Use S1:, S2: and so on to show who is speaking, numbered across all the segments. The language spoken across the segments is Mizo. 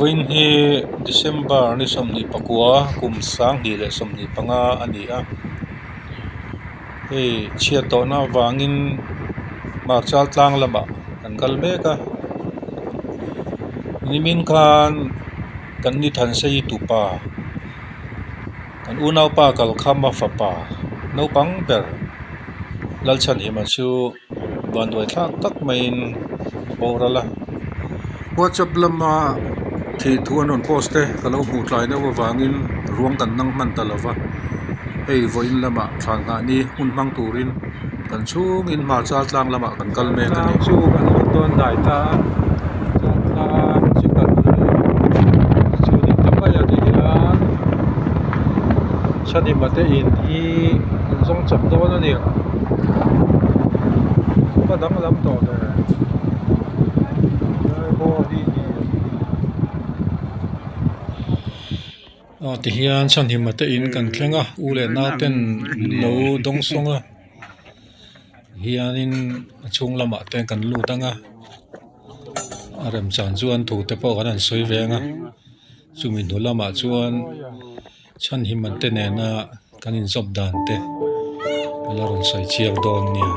S1: Vawiin hi December ni 24 kum 2025 a ni a hei chhiat tawhna avangin Hmarchal tlang lamah an kal mek a nimin khan kan ni Thansei tupa kan unaupa kalkhama fapa naupang ber Lalchhanhima chu. Vanduai thlak tak maiin a boral a whatsapp lama thih thu an rawn post te ka lo hmuh tlai deuh avangin ruang kan nang hman ta lova hei vawiin lamah thlan nghah ni hun hmang turin kan chhungin hmarchal tlang lamah kan kal mek a ni. Chu kan lut dawn hnai ta a hmarchal tlang chu kan chu ni ta mai a ti hian Chhanhima te in hi an zawng chawp dawn a ni. Va danglam tawh ve lai bawr hi ni aw tihian chhanhima te in kan thleng a u leh nau ten an lo dawng sawng a hianin a chhung lamah te kan lut ang a a remchan chuan thu te pawh kan han sawi ve ang a chumi hnu lamah chuan. Chhanhima te nena kan inzawp dan te ka la rawn sawi chiang dawn nia.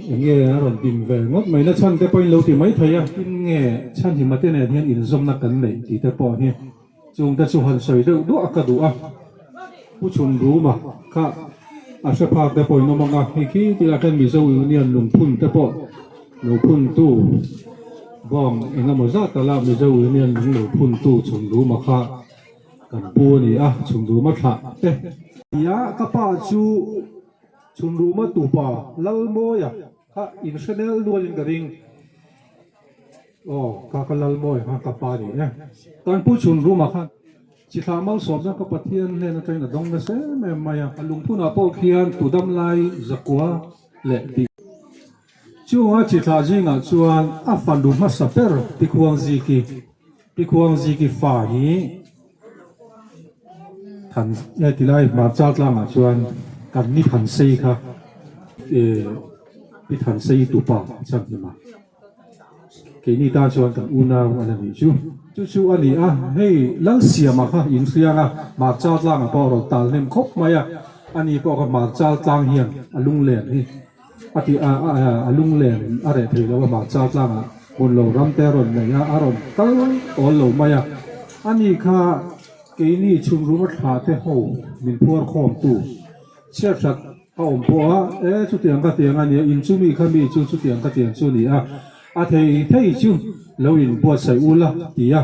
S1: Enge a rawn din ve ngawt mai na chhan te pawhin lo ti mai thei a, tin nge chhanhima te nen hian inzawmna kan neih tih te pawh hi chung te chu han sawi deuh duah ka duh a, Pu Chhunruma kha a hre phak te pawhin awm ang a, hei khi tilai khan Mizo Union lungphun te pawh lo phun tu bawng eng emaw zat ala Mizo Union lung lo phun tu Chhunruma kha kan pu a ni a, Chhunruma thlah te. Nia ka pa chu. Chhunruma tupa Lalmawia kha in hre nel nualin ka ring. Aw, ka ka Lalmawia kha ka pa ni e. Kan pu Chhunruma khan Chithlah malsawmna ka Pathian hnen atangin a dawng nasa em em mai a. A lungphunah pawh khian tudam lai zakua leh tih. Chunga Chithlah zingah chuan a fanu hmasa ber Pikhuangziki. Pi Khuangziki fa hi than e tilai hmarchal tlangah chuan kan ni Thansei kha e Pi Thansei tupa chan hlim a, keini tan chuan kan unau a la nih chu. Chu chu a ni a, hei Lalsiama kha inhriang a, hmarchal tlangah pawh a rawn tal hnem khawp mai a, ani pawh kha hmarchal tlang hian a lunglen hi. A ti a, a lunglen a reh thei lo a, hmarcha tlangah hmun lo ram te a rawn nei a, a rawn kal awl lo mai a. Ani kha keini chhungruma thla te ho min phuar khawm tu chhiat hrat a awm pawh a, e chutiang ka tiang a nia, in chu mi kha mi chu chutiang ka tiang chu a ni a, a thei thei chu lo in buatsaih ula ti a.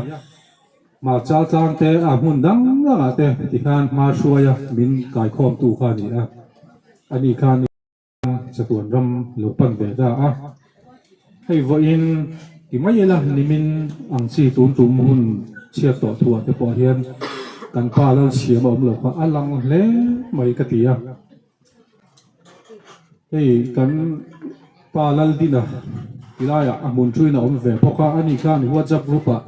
S1: Hmarcha tlang te a hmun dang dangah te tikhan hma hruaia min kaikhawm tu kha a ni a, ani khan. Chatuan ram lo pan ve ta a, hei vawiin ti mai ila nimin ang chi tun tum hun chhiat tawh thuah te pawh hian kan pa Lalsiam a awm lo kha a lang hle mai ka ti a, hei kan pa Laldina tilaiah a hmun thuin a awm ve bawk a, ani khan WhatsApp group ah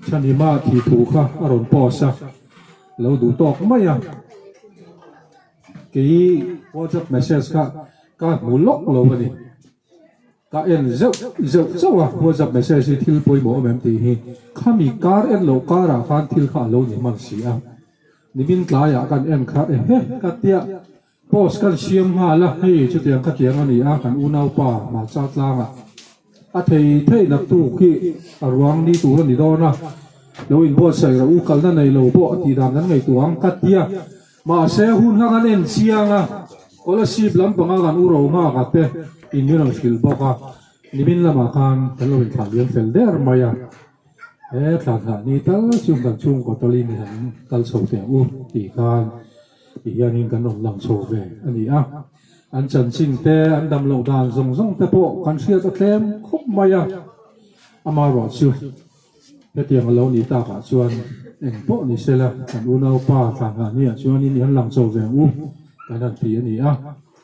S1: Chhanhima thih thu kha a rawn post a, lo duh tawk mai a. Kei WhatsApp message kha ka hmu lawk lo a ni. Ka en zeuh zeuh chauh a, WhatsApp message hi thil pawimawh awm em tih hi. Khami kar en loh karah khan thil kha a lo ni hman si a. Nimin tlaiah kan en kha ehe ka tia post kan siam nghal a, hei chutiang ka tiang a ni a, kan unaupa Hmarcha tlangah a thei thei naktuk hi a ruang ni tur a ni dawn a, lo inbuatsaih rawh u kalna nei lo pawh a tih dan kan ngaihtuah ang ka tia. Mahse hun kha kan en chiang a, Kolasib lampanga kan u ro nghak a te in min rawn hrilh bawk a, nimin lamah khan kan lo inthlah liam fel der mai a, he thla thlah ni tal chu kan chhungkaw tawlin i han kal chho teh ang u tih khan ti hianin kan rawn lang chho ve a ni a, an chanchin te an dam loh dan zawng zawng te pawh kan hriat a tlem khawp mai a, amaherawhchu. Hetiang a lo nih takah chuan eng pawh ni sela kan unaupa thlanghah hniah chuanin i han lang chho ve ang u kan han ti a ni a.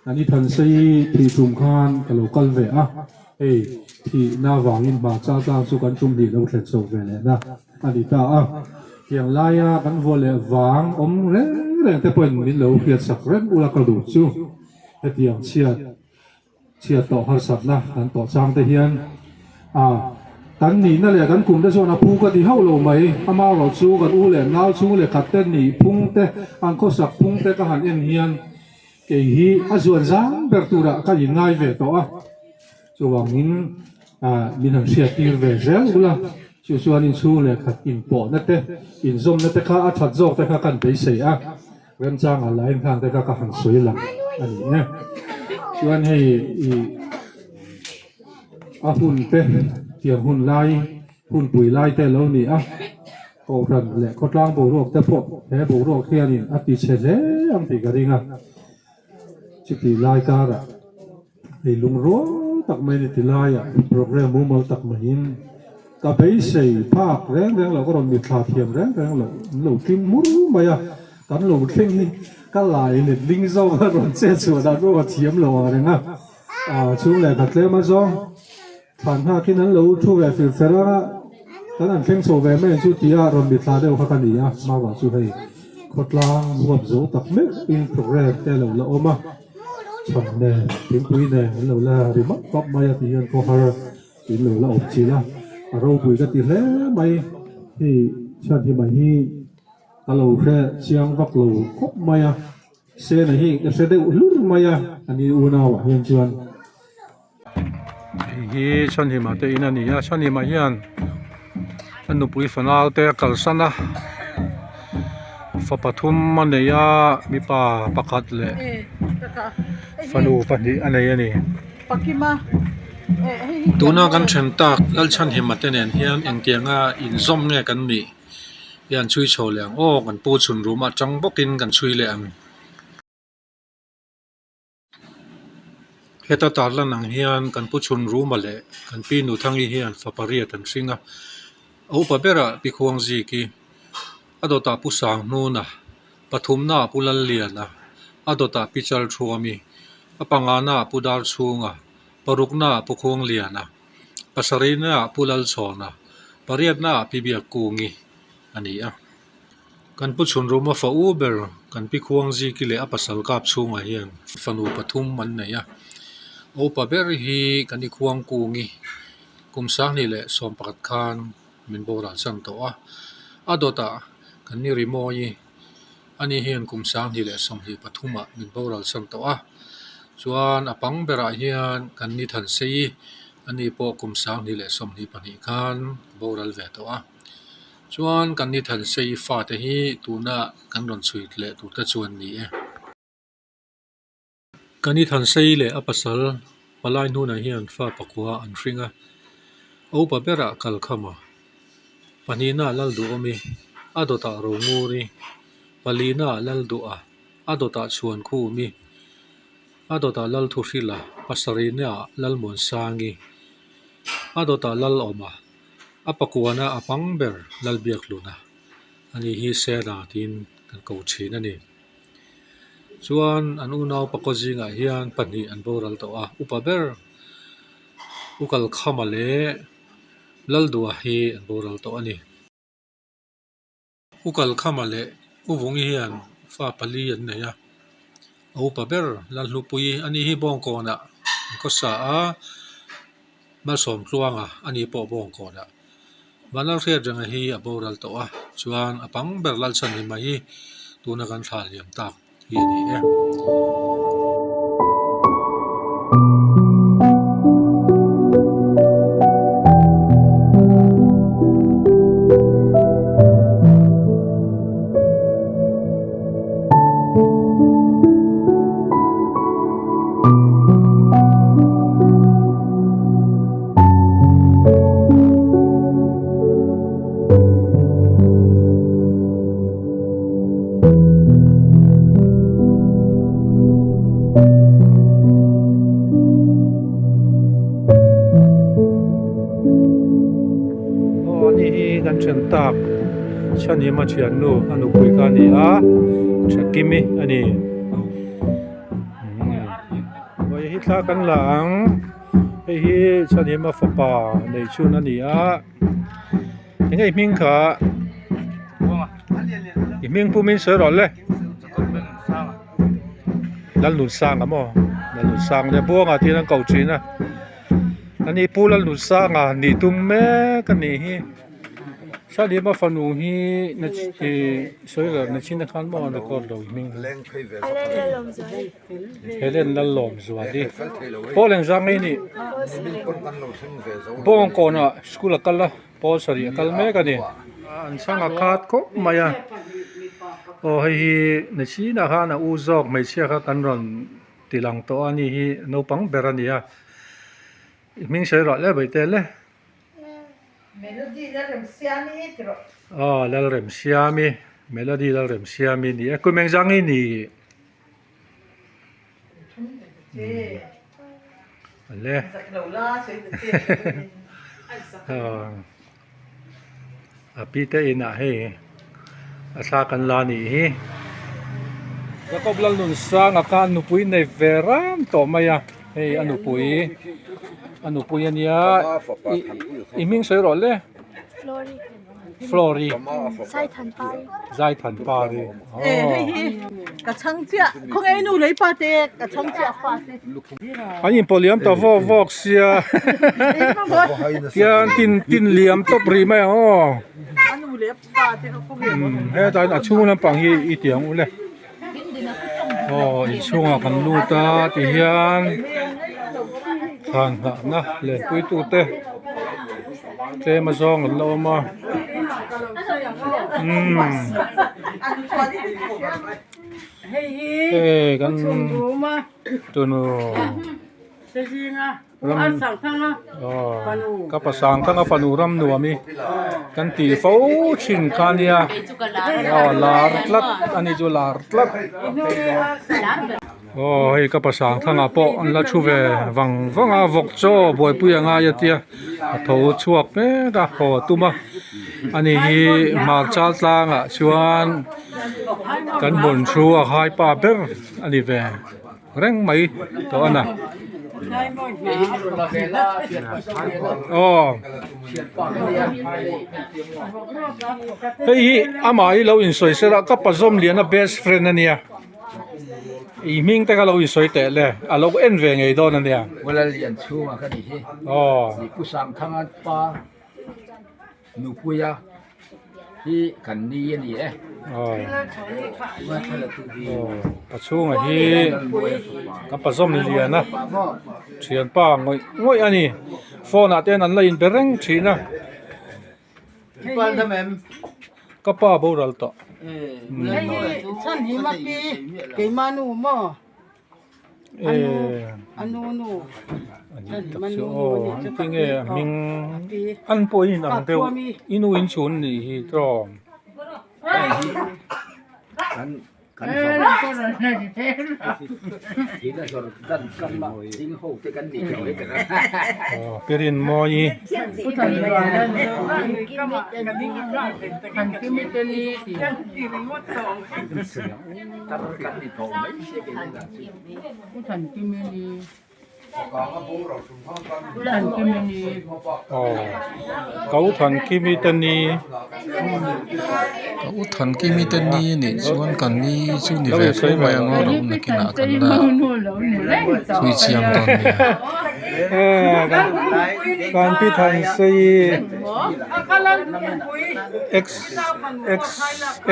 S1: Kan i Thansei thih tum khan ka lo kal ve a, hei thihna vangin hma chal tlang chu kan tum hnih lo thlen chho ve lehna a ni ta a. Tiang laia kan vuah leh vang awm reng reng te pawhin min lo hriatsak reng ula ka duh chu hetiang chhiat Chhiat tawh harsatna kan tawh chang te hian a kan nihna leh kan kum te chuan a phu ka ti hauh lo mai. Amaherawh chu kan u leh nau chhung leh khat te nih phung te an khawsak phung te ka han en hian kei hi a zuan zang ber turah ka inngai ve tawh a. Chuvangin min han hriattir ve zel ula, chu chuan inchhung leh khat inpawhna te inzawmna te kha a that zawk te kha kan beisei a. Remchanga line nghak te kha ka han sawi lang a ni e. Chuan hei i a hun te tiang hun lai hun pui lai te lo ni a, kohhran leh khawtlang boruak te pawh he boruak hianin a ti chhe hle ang tih ka ring a. Chuti lai karah hei lungrual tak mai ni ti laiah programme mumal tak maiin ka beisei phak reng reng loh ka rawn mitthla thiam reng reng loh an lo tling hmur mai a, kan lo thleng hi ka lai let ling zawk a rawn chet chhuah dan pawh ka thiam lo ang reng a, ah chhung leh khat tlem a zawng thlan nghakin an lo thu ve fir fer a, kan han thleng chho ve mai ang chu tia rawn mitthla deuh kha ka ni a, mama chu hei khawtlang huap zo tak meuhin programme te a lo la awm a. Chhan nen, thingpui nen an lo la ri map map mai a tih hian khawhar in lo la awm chilh a, a ropui ka ti hle mai. Hei chhan hi mai hi ka lo hre chiang vak lo khawp mai a, Sena hi ka hre deuh hlur mai a, a ni unauah hian chuan. Hei hi Chhanhima te in a ni a, Chhanhima hian a nupui fanau te a kalsan a, fa pathum a nei a, mipa pakhat leh fanu pahnih a nei a ni. Tuna kan then tak Lalchhanhima te nen hian engtianga inzawm nge kan nih hian chhui chho leh ang aw, kan pu chhun rum atang bawkin kan chhui leh ang. Heta tarlan ang hian kan pu chhun Ruma leh kan pi Nuthangi hian fa pariat an hring a, a upa berah Pi Khuangziki, a dawtah Pu Sanghnuna, pathumnaah Pu Lalliana, a dawtah Pi Chalthuami, a panganaah Pu Darchhunga, paruknaah Pu Khuangliana, pasarihnaah Pu Lalchhawna, pariatnaah Pi Biakkungi a ni a. Kan pu chhun ruma fa u ber kan pi khuang ziki leh a pasal kap chhungah hian fanu pathum an nei a, a upa ber hi kan i khuang kungi kum sanghnih leh sawm pakhat khan min boral chan tawh a, a dawtah kan ni rimawi ani hian kum sanghnih leh sawmhnih pathumah min boral chan tawh a, chuan a pang berah hian kan ni thansei ani pawh kum sanghnih leh sawmhnih pahnih khan boral ve tawh a. Chuan kan ni Thansei fate hi tuna kan rawn chhui leh tur te chu an ni e. Kan ni Thansei leh a pasal palai hnunah hian fa pakua an hring a, a upa berah Kalkhama, pahnihnaah Lalduhawmi, a dawtah Ronguri, palinaah Lalduha, a dawtah Chhuankhumi, a dawtah Lalthuhrila, pasarihnaah Lalmuansangi, a dawtah Lalawma. A pakuana a hmang ber Lalbiakhluna a ni hi Sena tiin kan ko thin a ni. Chuan an unau pakaw zingah hian pahnih an boral tawh a, upa ber U Kalkhama leh Lalduha hi an boral tawh a ni. U Kalkhama leh U Vungi hian fa pali an nei a, a upa ber Lalhlupui a ni hi Bawngkawnah an khawsa a, Malsawmtluanga a ni pawh Bawngkawnah. Vanlalhriatrenga hi a boral tawh a, chuan a pang ber Lalchhanhima hi tuna kan thla liam tak hi a ni e. Aw ani hi kan thian tak chhanhima thiannu a nupui kha a ni a Thakimi a ni. Thla kan la ang hei hi Chhanhima fapa neih chhun a ni a eng nge i hming kha i hming pumin sawi rawh le Lalnunsanga maw Lalnunsanga nia Buanga tiin an ko thin a ani Pu Lalnunsanga nih tum mek a nih hi. Salima fanu hi ih sawi loh nachin a khan maw a record lo hming Helen Lallawmzuali Paul engzah nge nih Bawngkawnah school a kal a pawl sarih a kal mek a ni an chhang a khat khawp mai a aw hei hi nachinah khan a u zawk hmeichhia kha kan rawn ti lang tawh a ni hi naupang ber a ni a hming sawi rawh le vaih tel e.
S2: Melody Lalremsiami ti rawh.
S1: Aw Lalremsiami, Melody Lalremsiami ni e. Kum engzah nge ni? Ale. A pi te inah hei a thla kan la nih hi. Jacob Lalnunsanga kha nupui nei ve ram tawh mai a, hei a nupui a nupui a nia i hming sawi rawh le Flory Zaithanpari
S2: Ka chhang chiah khawnge nu lei pa te ka chhang chiah fa te.
S1: An inpawh liam ta vawk vawk sia tian tin tin liam tawp rih mai ang aw. Hetah hian a chhung lampang hi i ti ang u le aw inchhungah kan lut a ti hian thlan nghahna lenpui tute tlem a zawng an la awm a umm hei kan tunu. Ram ka pa Sangthanga fanu ram nuam hi kan tih fo thin kha nia aw lar tlat a ni chu lar tlat aw hei ka pa Sangthanga pawh an la thu ve vang vang a vawk chaw buaipui a ngai a tia a tho chhuak mek a haw a tum a ani hi hmarcha tlangah chuan kan hmun thu a hai pa ber a ni ve. Reng mai tawh a na. Aw. Hei hi amah hi lo insawi sel a ka pazawm lian a best friend a nia. I hming te kha lo insawi teh le a lo en ve ngei dawn a nia.
S3: Mawla lian chhunga ka ni hi.
S1: Aw.
S3: Ni Pu Sangthanga pa. Nupuia hi kan ni a ni e.
S1: A chhunga hi ka pazawm lian a thianpa ngawih ngawih a ni phone ah te hian an la inbe reng thin a ka pa boral tawh. Tinge a hming an pawh in ang deuh i nu in chhun nih hi tawng. Pirin mawi. Kau Thankimi te ni
S4: Kau Thankimi te ni nih chuan kan ni chu ni ve fo mai ang aw lo nakinah kan la thui chiang dawn nia.
S1: Kan pi Thanseii ex ex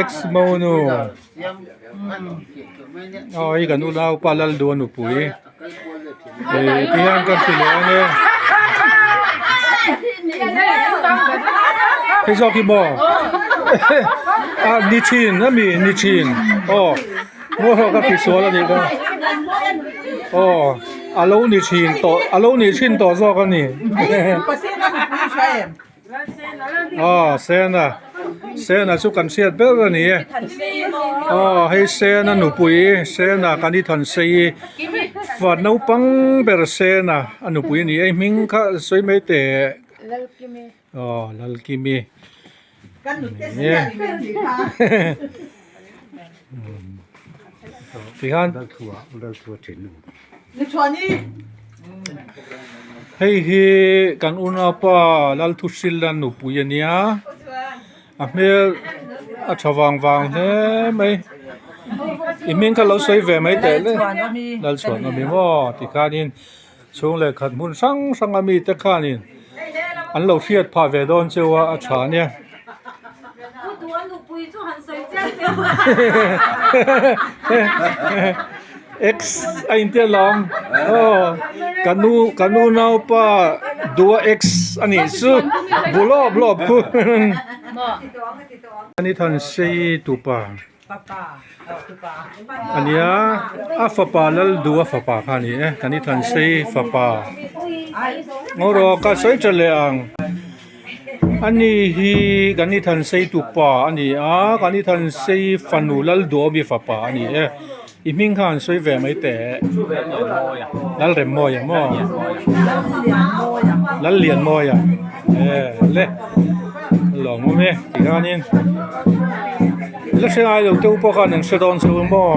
S1: ex monu. Aw hei kan unaupa Lalduh a nupui ih ti hian kan hrilh leh ang e hei zawk hi maw a ni thin a mi ni thin aw maw hrawk a tisual a nih kha aw a lo ni thin tawh a lo ni thin tawh zawk a ni. Aw Sena Sena chu kan hriat ber a ni e aw hei Sena nupui Sena kan i than sei fa naupang ber Sena a nupui a ni e hming kha sawi mai teh aw Lalkimi tihian. Hei hi kan unaupa Lalthuhrilha nupui a nia a hmel a tha vang vang hle mai i hming kha lo sawi ve mai teh le Lalchhuanawmi maw tikhanin chhung leh khat hmun hrang hrang a mite khanin an lo hriat phah ve dawn cheu a a tha ania. X a intia lawm aw ka nu ka nu naupa dua X a nih chu bu lawp lawp khu ani Thansei tupa a nia a fapa Laldua fapa kha a ni e ka ni Thansei fapa ngaw rawh ka sawi tha leh ang. Ani hi kan ni Thansei tupa a ni a kan ni Thansei fanu Lalduawi fapa a ni e i hming kha an sawi ve mai teh Lalremmawia maw Lallianmawia e le lawmawm e tikhanin la hre ngai lo te u pawh khan an hre dawn cheu maw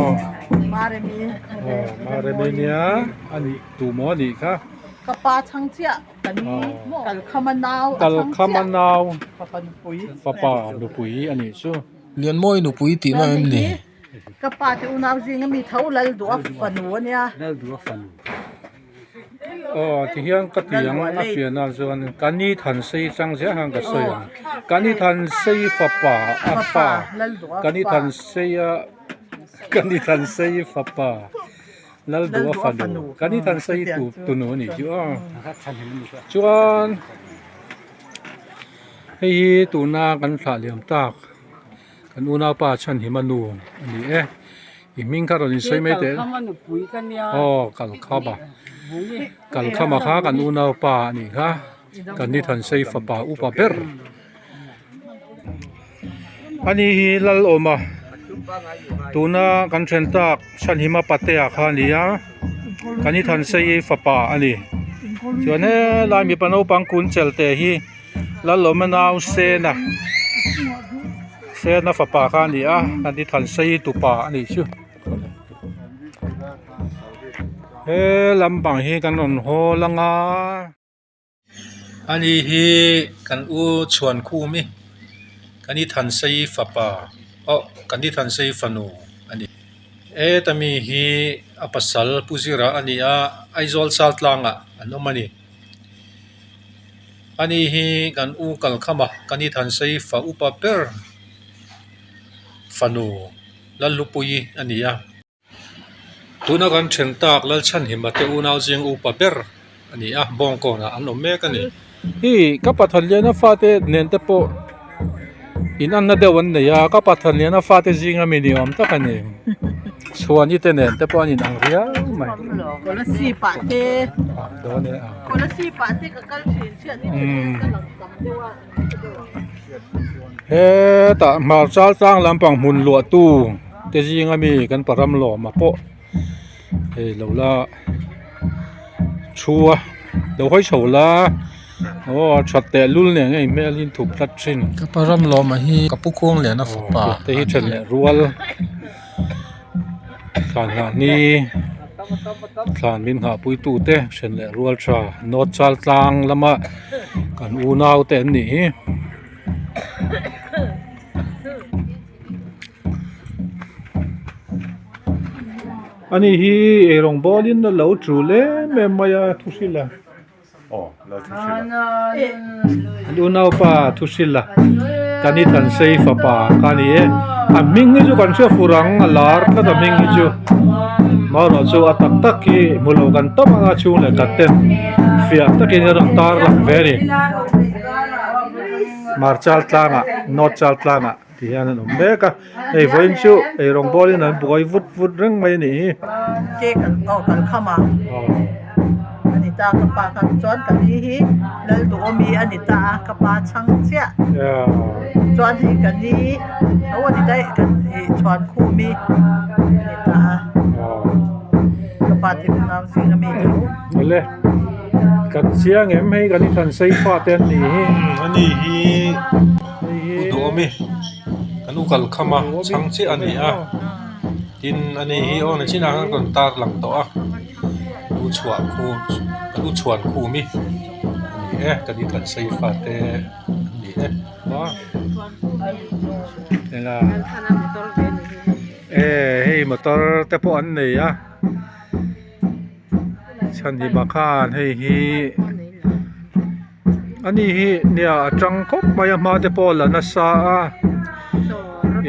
S1: Maremi nia a nih tu maw a nih kha.
S2: Ka pa chhang chiah. Kalkhama nau a chhang
S1: Kalkhama nau fapa nupui a nih chu.
S4: Lianmawi nupui tihna em ni?
S2: Ka pa te unau zinga mi tho Laldua fanu a nia.
S1: Aw tihian ka ti ang a fiahna chuan ka ni Thansei chang ziah khan ka sawi ang. Ka ni Thansei fapa a fa ka ni Thansei a ka ni Thansei fapa. Laldua fanu kan i than sei tu tunu a nih chu aw chuan hei hi tuna kan thlah liam tak kan unaupa chhanhima nu a ni e i hming kha rawn insawi mai teh aw kalkhama kalkhama kha kan unaupa a nih kha kan i than sei fapa upa ber. Ani hi Lalawma tuna kan then tak Chhanhima Patea kha a ni a kan i Thansei fapa a ni chuan helai mipa naupang kun chel te hi Lalawma nau Sena Sena fapa kha a ni a kan i Thansei tupa a nih chu he lampang hi kan rawn hawl anga. Ani hi kan u chhuan khum i kan i Thansei fapa aw kan i Thansei fanu a ni. Heta mi hi a pasal Pu Zira a ni a, Aizawl chal tlangah an awm a ni. Ani hi kan u Kalkhama kan i Thansei fa upa ber fanu Lallupuii a ni a. Tuna kan then tak Lalchhanhima te unau zing upa ber a ni a, bawngkawnah an awm mek a ni. Hei ka Pathanliana fate nen te pawh in anna deuh an nei a, ka Pathanliana fate zinga mi ni awm tak a ni. Chhuani te nen te pawh an in ang riau mai.
S2: Kolasib ah te Kolasib ah te ka kal thin chiah ni ka lang tam deuh a.
S1: Hetah hmarchal tlang lampang hmun luah tu te zinga mi kan param lawm a pawh hei lo la thu a lo hawi chho la aw a that teh lul nen a inhmel hi thup tlat thin.
S4: Ka param lawm a hi ka pu khuang lian a fapa
S1: te hi then leh rual thlan nghah ni thlan min nghah pui tu te then leh rual tha nawt chal tlang lama kan unau te an nih hi. Ani hi eirawng bawlin a lo tul em em mai a thu hrilh a. An unaupa thu hrilh a kan i Thansei fapa kha a ni e a hming hi chu kan hria fur ang a lar tlat a hming hi chu marawh chu a tak tak hi hmu lo kan tam anga chhung leh khat ten fiah takin a rawn tar lang ve a ni Marchal tlangah North chal tlangah. Ti hian an awm mek a, hei vawiin chu ei rawng bawlin an buai vut vut reng mai a nih hi.
S2: Cake an aw kal kham a a ni ta ka pa kha chuan ka ni hi Lalduhawmi a ni ta a ka pa chhang chiah chuan hei ka ni tho a ni daih kan ih chhuan khumi a ni ta a ka pa te unau zing ami tho.
S1: Awle kan chiang em hei kan inthan sei fa te an nih hi.
S4: Ani hi. U duhawm i kan u kal kham a chhang chiah a ni a tin ani hi aw na chinah khan rawn tar lang tawh a.
S1: u chhuah khum kan u chhuan khum hi a ni e kan in kan sei fate an ni e e hei motor te pawh an nei a chhanhima khan hei hi ani hi nia a tang khawp mai a hma te pawh a la nasa a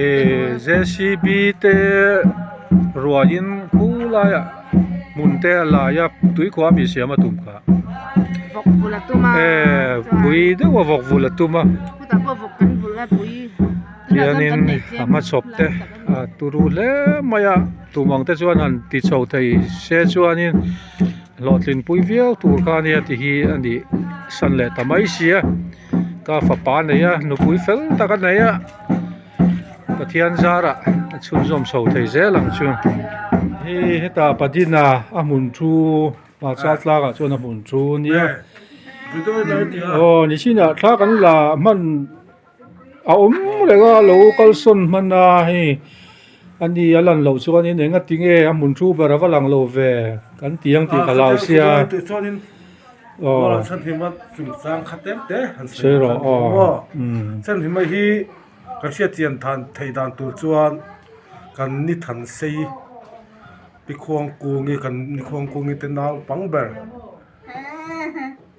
S1: ihh j c b te ruahin khulaiah hmun te a lai a tuikhuah ami siam a tum kha ehh pui deuh a vawk vul a tum a tihianin a hmachhawp te a turu hle mai a tum ang te chuan han ti chho thei se chuanin. Hlawhtlin pui viau tur kha ania ti hi a nih san leh ta mai sia ka fapa nei a nupui fel tak a nei a Pathian zarah a chhunzawm chho thei zel ang chu hei hetah Padina a hmun thu hmarcha tlangah chuan a hmun thu ania aw nichinah thla kan la hman. A awm reng a lo kalsawn hman a hei a ni a lan loh chuanin eng a ti nge a hmun thu ber a va lang lo ve kan ti ang tih ka hlau sia aw sawi rawh aw umm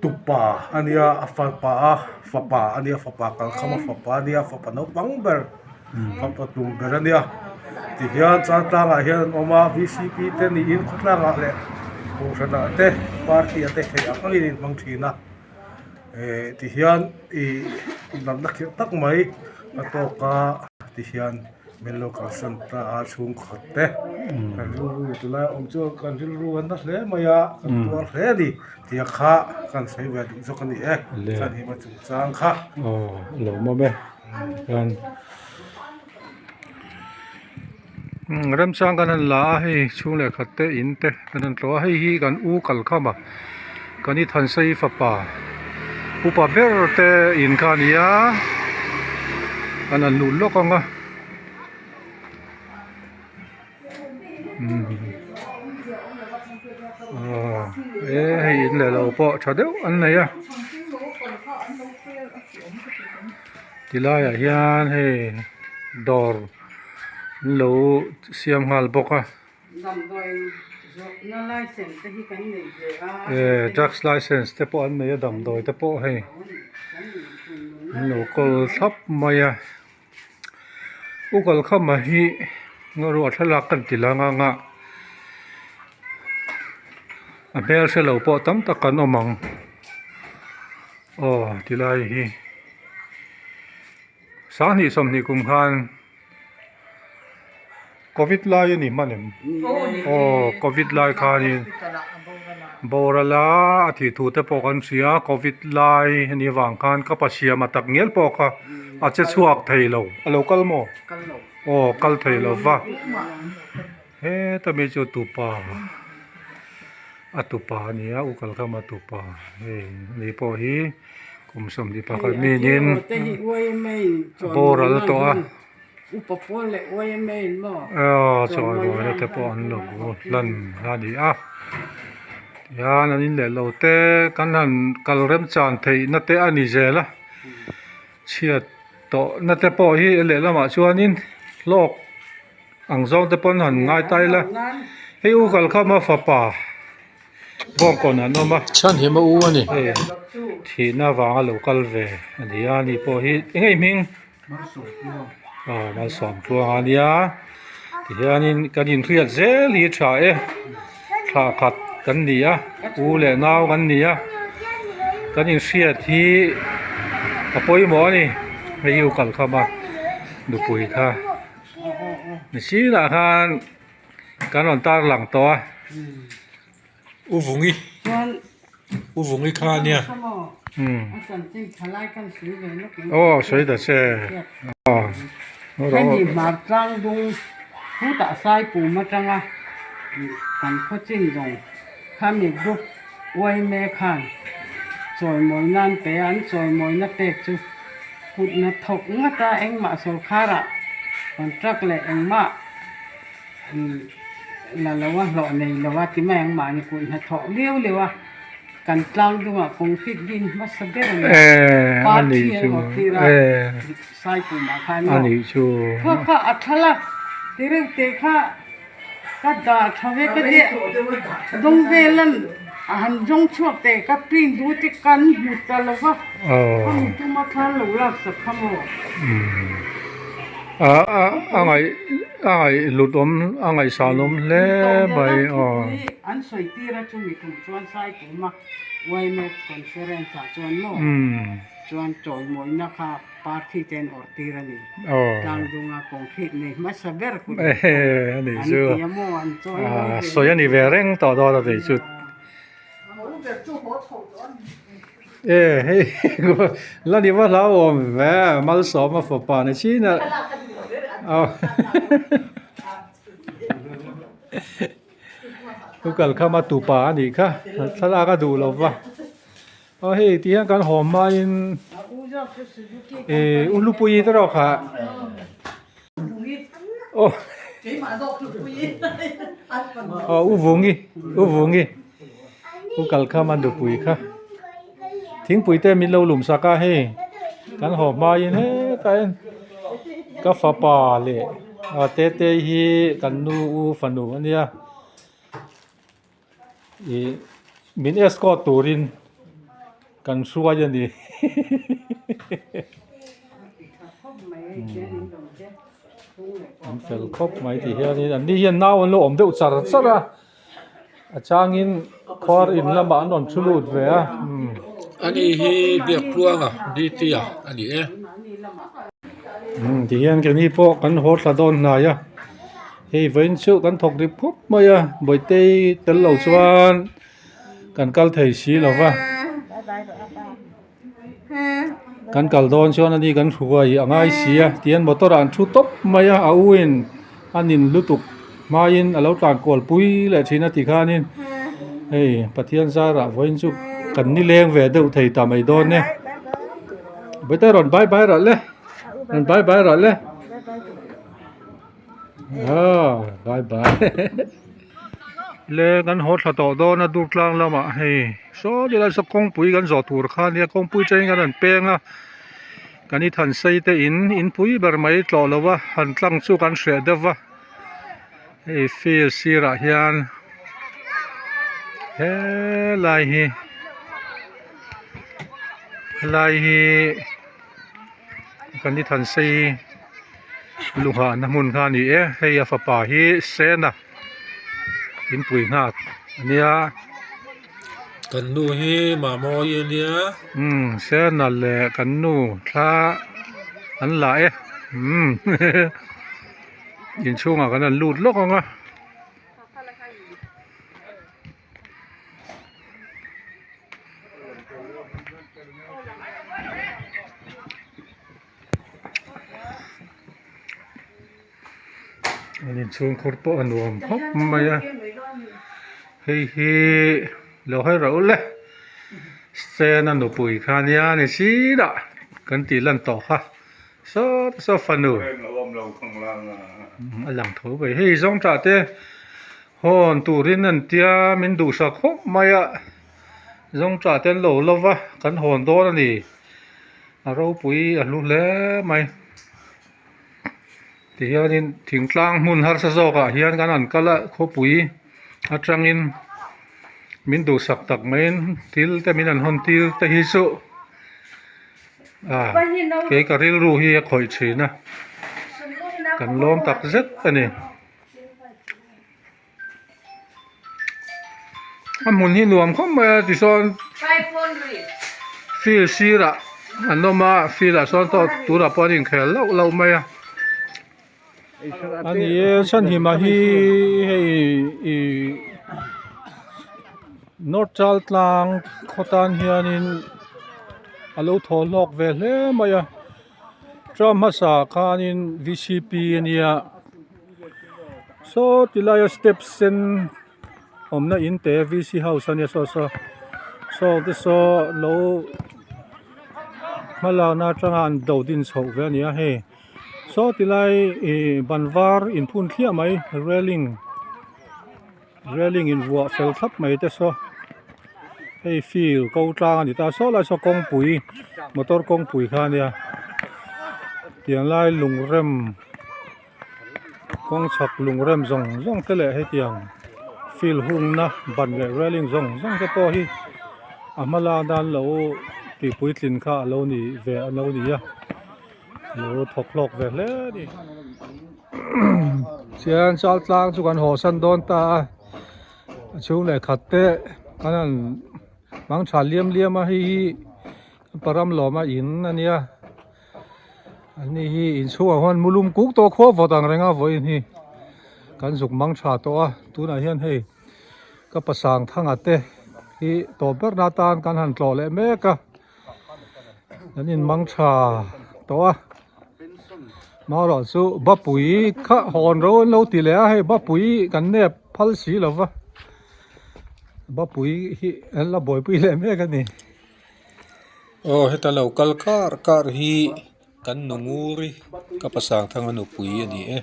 S5: Tupa a nia a fapa a fapa a nia fapa kalkhama fapa a nia fapa naupang ber fapa tum ber a nia tihian chaltlangah hian an awm a v c p te niin khawtlangah leh kohhranah te party ah te theih ang angin an inhmang thin a eh tihian ih natna khirh tak mai a tawk a tihian. Min lo kalsan ta a chhungkhat te kan rilru tilai awm chu kan rilru a na hle mai a kan tuar hle a ni tih kha kan sawi ve duh zawk a ni e chuan hima chungchang kha.
S1: Aw a lo mawm e chuan remchang kan han la a hei chhung leh khat te in te kan han tlawh a hei hi kan u kalkham a kan i thansei fapa upa ber te in kha a ni a an han lut lawk ang a aw e hei in leh lo pawh tha deuh an nei a tilaiah hian hei dawr an lo siam nghal bawk a. Eh drugs license te pawh an nei a damdawi te pawh hei an lo kawl thlap mai a u kalkhama hi ruah thlalak kan ti lang ang a a hmel hre lo pawh tam tak an awm ang aw tilai hi sanghnih sawmhnih kum khan. Covid lai a ni hman em? Aw Covid lai khanin boral a a thih thu te pawh kan hria Covid lai a nih avang khan ka pa siam a tak ngial pawh kha a che chhuak thei lo a lo kal maw? Aw kal thei lo va heta mi chu tupa a tupa a ni a u kalkhama tupa hei ani pawh hi kum 21 minin boral tawh a.
S6: Upa pawl leh YMA in maw?
S1: Aw chawi buaina te pawh an lo hlan a ni a tihian an in leh lo te kan han kal remchan theih na te a ni zel a chhiat tawh na te pawh hi lehlamah chuanin hlawk ang zawng te pawn han ngai ta ila hei u kalkhama fapa. Bawngkawn an awm a.
S4: Chhan hi ma u a ni.
S1: Hei thihna vanga lo kal ve a ni a ni pawh hi eng nge i hming? Aw Malsawmtluang a nia tihianin kan inhriat zel hi tha e thla khat kan ni a u leh nau kan ni a kan inhriat hi a pawimawh a ni hei hi u kalkhama nupui kha ni sinah khan. Kan rawn tar lang tawh a U Vungi U Vungi kha ania aw sawi ta che aw
S6: hemi hmar tlang dung hutah sai pum atanga kan khaw chin zawng khami group uaime khan chawimawi nan pe a an chawimawina pek chu kutna thawk ngat a engmah sawrkharah contract leh engmah. la lo a hlawh nei lo a ti mai ang mahni kut hnathawh liau liau a kan tlang dungah concrete din hmasa ber a ni a parthi an awrh tir a Saipumah khan maw kha kha a thlalak ti reuh teh kha. Ka dah tha ve ka tia dawng velan a han zawng chhuak teh ka print duh te kan hmu ta lo va ka mi tuma thlan lo lak sak kha maw.
S1: A ngaih a ngaih hlut awm a ngaihsan awm hle mai aw.
S6: An sawi tir a chumi tum chuan Saipuma YMAC conference ah chuan maw chuan chawimawina kha. Party te an awrh tir a ni. Tlangdunga concrete nei hmasa ber kut an ti a maw an chawi mawi ve.
S1: Sawi a ni ve reng tawh dawn a ni chu. E hei la ni va hlauhawm ve Malsawma fapa ni chin a. Thu kalkhama tupa a nih kha thlalak a duh lo va. Aw hei ti hian kan haw hmain ih u Hlupuii te erawh kha aw aw u Vungi u Vungi u Kalkhama nupui kha thingpui te min lo lum sak a hei kan haw hmain hetah hian ka fapa leh a tete hi kan nu u fanu a nia. Ih min escort turin kan hruai a ni an fel khawp mai ti hianin an ni hian nau an lo awm deuh char char a a changin khuar in lamah an rawn thu lut ve a umm.
S4: Ani hi Biaktluanga D_T a a ni e.
S1: Umm ti hian keini pawh kan haw thla dawn hnai a. Hei vawiin chu kan thawk rip khawp mai a bawihte tel lo chuan kan kal thei si lo va kan kal dawn chuan ani kan hruai a ngai si a tihian motor ah an thu tawp mai a a u in a nin lutuk hmaiin a lo tlan kual pui leh thin a ti khanin hei Pathian zarah vawiin chu kan nileng ve deuh thei ta mai dawn e bawihte rawn bye bye rawh le rawn bye bye rawh le. Bye bye le kan haw thla tawh dawn a dur tlang lamah hei saw tilai saw kawngpui kan zawh tur kha ania kawngpui atangin kan rawn peng a kan i than sei te in inpui ber mai tlawh lo va han tlang chu kan hreh deuh va hei field sirah hian helai hi helai hi. Kan i than sei luhahna hmun kha a ni e hei a fapa hi Sena inpui nghak a nia.
S4: Kan nu hi Mamawi a nia.
S1: Umm Sena leh kan nu thla an la e umm inchhungah kan han lut lawk ang a. An inchhungkhur pawh a nuam khawp mai a hei hi lo hawi rawh u le Sena nupui kha ania ni sirah kan tih lan tawh kha saw saw fanu a lang tho mai hei zawngtah te hawn turin an tia min duhsak khawp mai a zawngtah te an lo lo va kan hawn dawn a ni a ropui a hlu hle mai tihianin thingtlang hmun harsa zawkah hian kan han kal a khawpui atangin min duhsak tak maiin thil te min han hawn tir te hi chu ah kei ka rilru hi a khawih thin a kan lawm tak zet a ni. A hmun hi nuam khawp mai a tichuan field sirah an awm a field ah sawn tawh tunah pawh an inkhel lauh lauh mai a a ni e chhanhima hi hei ih north chaltlang khaw tan hianin a lo thaw hlawk ve hle mai a term hmasa khanin V C P a nia. Saw ti laia step sen awmna in te V C house a nia saw saw saw te saw lo hmalakna atanga an do din chhoh ve a ni a hei saw ti lai ih ban var inphun thliah mai railing. Railing in vuah fel thlap mai te saw hei field ko tlang a ni ta saw lai saw kawngpui motor kawngpui kha a nia tiang lai lungrem kawng chhak lungrem zawng zawng te leh hetiang field hungna ban leh railing zawng zawng te pawh hi a hma lana an lo tih puitlin kha a lo ni ve a lo ni a. Lo thawk hlawk ve hle a ni. Chuan chal tlang chu kan haw san dawn ta a, a chhung leh khat te kan han hmang tha liam liam a, hei hi param lawma in a nia an ni hi inchhungah huan mulum kuk tawh khuap vawt ang reng a vawiin hi kan zuk mang tha tawh a tunah hian hei ka pasang thanga te hi tawp berna atan kan han tlawh leh mek a. An in mang tha tawh a marawh chu bapui kha hawn ro an lo ti leh a hei bapui kan nep phal si lo va bapui hi an la buaipui leh mek a ni. Aw heta lo kal kar kar hi kan nu nguri ka pasang thanga nupui a ni e.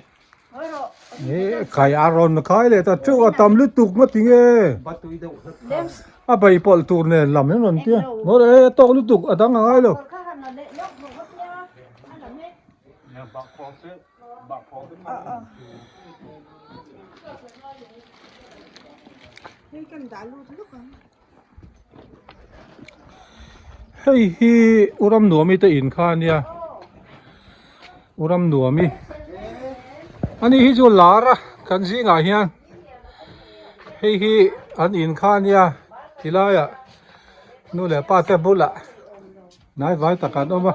S1: Khai a rawn khai leh ta teuh a tam lutuk nga ti nge a bei pawlh tur nen lam hian rawn tia ngaw e a tawk lutuk a dang a ngai lo. Hei hi u Ramnuami te in kha a nia u Ramnuami ani hi chu lar a kan zingah hian hei hi an in kha a nia tilaiah nu leh pa te bulah hnai vai tak an awm a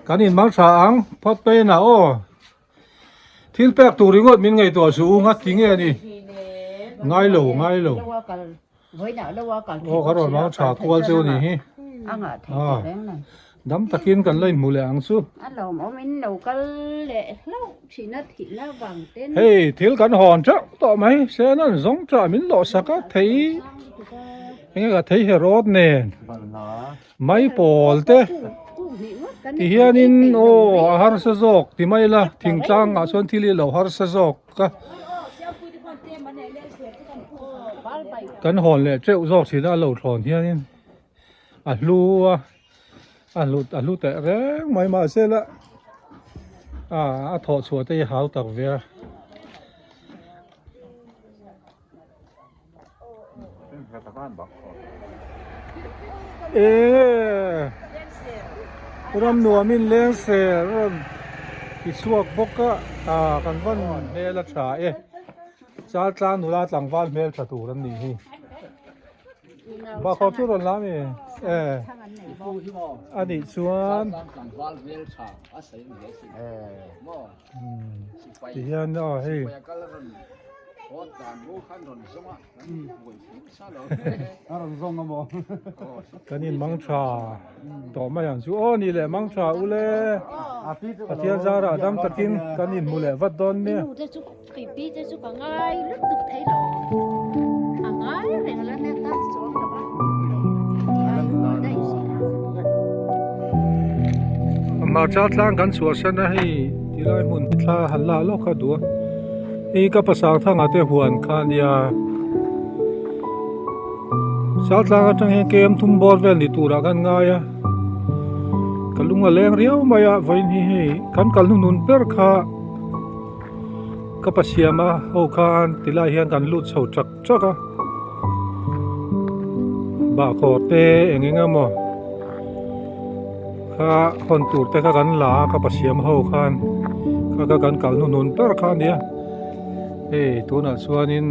S1: kan in mang tha ang phawt mai a aw. Thil pek tur ringawt min ngaihtuah suh u nghat ti nge a ni? Ngai lo, ngai lo. Aw ka rawn vang tha kual chu a ni hi. Aw dam takin kan la inhmu leh ang chu. Hei thil kan hawn teuh tawh mai sen an zawng tah min lawh sak a thei enge ka thei herawt nen. Mai pawl te ti hianin aw a harsa zawk ti mai ila thingtlang ah chuan thil hi lo harsa zawk a kan hawn leh teuh zawk thin a a lo thlawn hianin a hlu a a hlut a hlu teh reng mai mahse la a thawh chhuah te hi hau tak ve a. Eee ram nuamin leng ser rawn ti chhuak bawk a ah kan van hmel a tha e Chaltlang nula tlangval hmel tha tur an nih hi Bakhaw chu rawn la ami e a nih chuan tihian aw hei. Kan in mang tha tawh mai ang chu aw ni leh mang tha ule Pathian zarah dam takin kan in hmu leh vat dawn nia. Hmarcha tlang kan chhuahsan a hei tilai hmun thla han la lawk a duh a. Hei ka pasal thanga te huan kha ania Saltlang atang hian kem thum bawr vel ni turah khan ngai a ka lung a leng riau mai a vawiin hi hei kan kal hnuhnun ber kha ka pa siama ho khan tilai hian kan lut chho chak chak a bahkhawr te eng eng emaw kha hawn tur te kha kan la a ka pasiam ho khan kha kha kan kal hnuhnun ber kha a nia hei tunah chuanin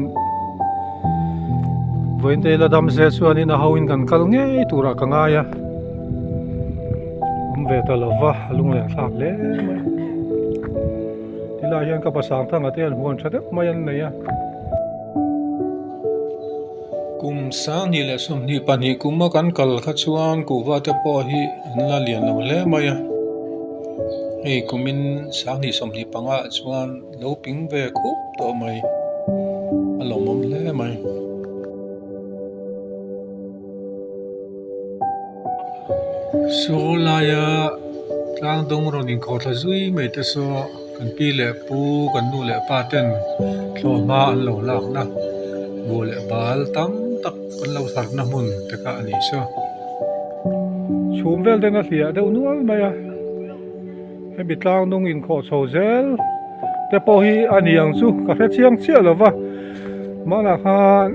S1: vawiin te la dam se chuanin a ho in kan kal ngei turah ka ngai a awm ve ta lo va a lung leh thlak hle mai tilai hian ka pasang thanga te hian huan tha deuh mai an nei a. Kum sanghnih leh 22 kuma kan kal kha chuan kuhva te pawh hi an la lian lo hle mai a hei kumin sanghnih 25 ah chuan lo ping ve khup tawh mai a lawmawm hle mai. Saw laia tlang dawng rawn inkhawh thla zui mai te saw kan pi leh pu kan nu leh pa ten thlawhhma an lo lakna. Buh leh bal tam tak an lo tharna hmun te kha a nih saw. Chhum vel ten a hliah deuh nual mai a, hemi tlang nung inkhawh chho zel te pawh hi a ni ang chu ka hre chiang chiah lo va, hmanah khan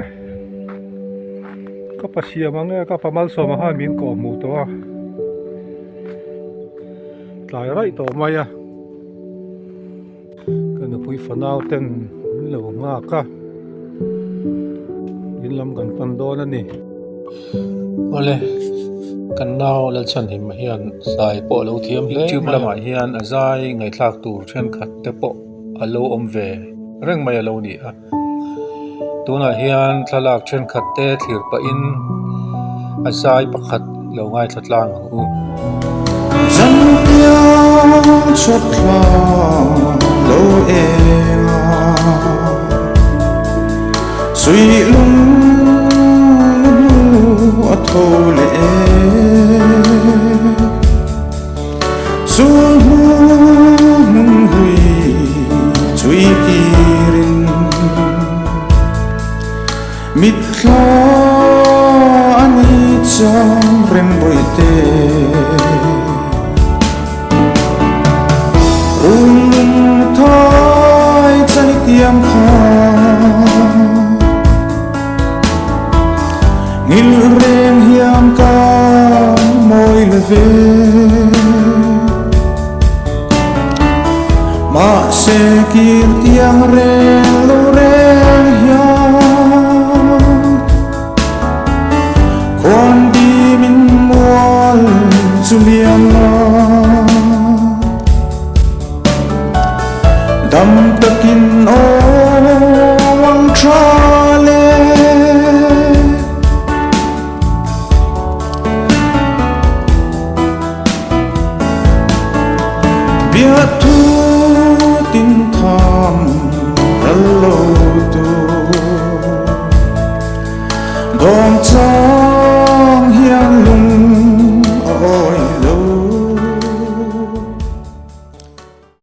S1: ka pa siam ang nge ka pa malsawm ang khan min kawh hmuh tawh a, tlai raih tawh mai a. Ka nupui fanau ten min lo nghak a, in lam kan pan dawn a ni. Awle, kan nau Lalchhanhima hian zai pawh a lo thiam hle mai a. YouTube lamah hian a zai ngaihthlak tur thenkhat te pawh a lo awm ve reng mai a lo ni a. Tunah hian thlalak thenkhat te thlir pahin a zai pakhat lo ngaithla tlang ang u.
S7: Mitthla a ni chang reng bawihte Run thai chai tiam kha Ngil reng hiam ka mawi le ve Mahse kir tiang reng lo reng hian Khuan dim in mual chu liam la Dam takin aw ang tha le. Biathu tin tham ral lo tu dawm chang.